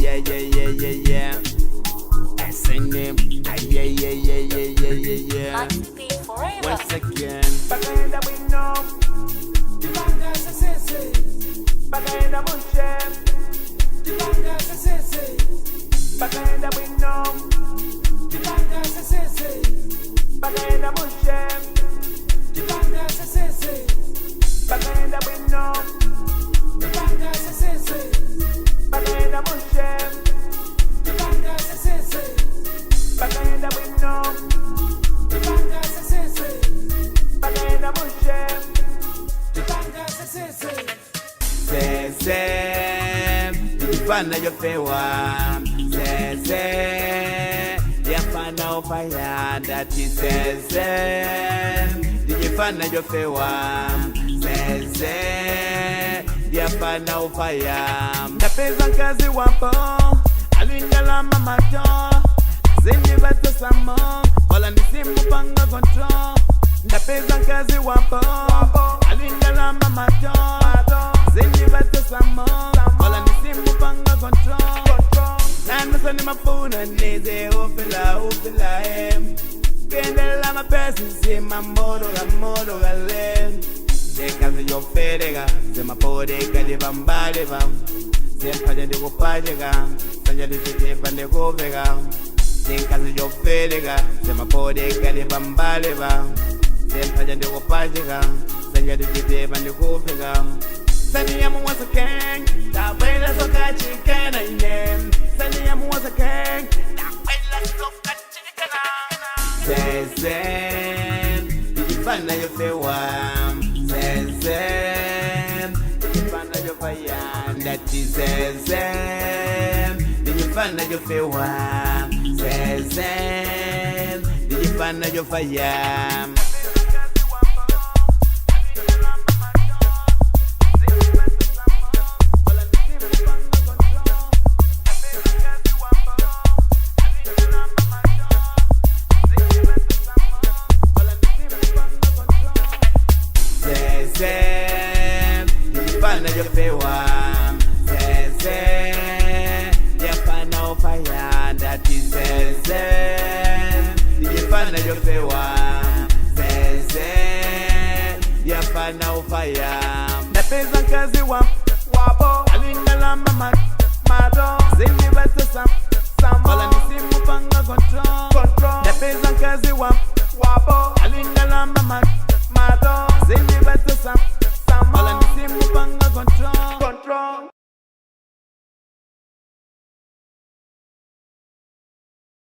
yeah, yeah, yeah, yeah, yeah. S&M, yeah, yeah, yeah, yeah, yeah, yeah, yeah. Maxi P forever. Once again, Bakaenda bwino, Tipanga sesese, bakaenda mushe, tipanga sesese, bakaenda bwino, tipanga sesese, bakaenda mushe, tipanga sesese, bakaenda bwino, tipanga sesese, bakaenda mushe, tipanga sesese, bakaenda bwino, tipanga sesese, bakaenda mushe, tipanga sesese. Zeze, ndifana yofewa. Zeze, ndiyafana ofaya. Ndati zeze, ndiyifana yofewa. Zeze, ndiyafana ofaya. Ndapeza nkazi wapo, alindalama mato, zindivatosamo, kola ndisimupanga control. Ndapeza nkazi wapo, alindalama mato, zindivatosamo, kola ndisimupanga control. Nandisani mafuna nize ufila ufila em. Kendela mapesi sima moro ga moro ga le. Ndekazi yoferega zemapodeka divambaleva zempaja ndikupajeka sanja nditetepa ndikuveka. Ndekazi yoferega zemapodeka divambaleva zempaja ndikupajeka sanja nditetepa ndikuveka. Saniyamu was a gang, tabela soka chikana inem. Saniyamu was a gang, tabela soka chikana. Zeze, ndifana yofewa. Zeze, ndifana yofaya. Ndati zeze, ndifana yofewa. Zeze, ndifana yofaya. Zeze, ndifana yofewa. Zeze, ndiyafana ofaya. Ndati zeze, ndifana yofewa. Zeze, ndiyafana ofaya. Ndapeza nkazi wa wabo, alindalama mado, zindivatesa samo, kola ndisimupanga control. control, Ndapeza nkazi wa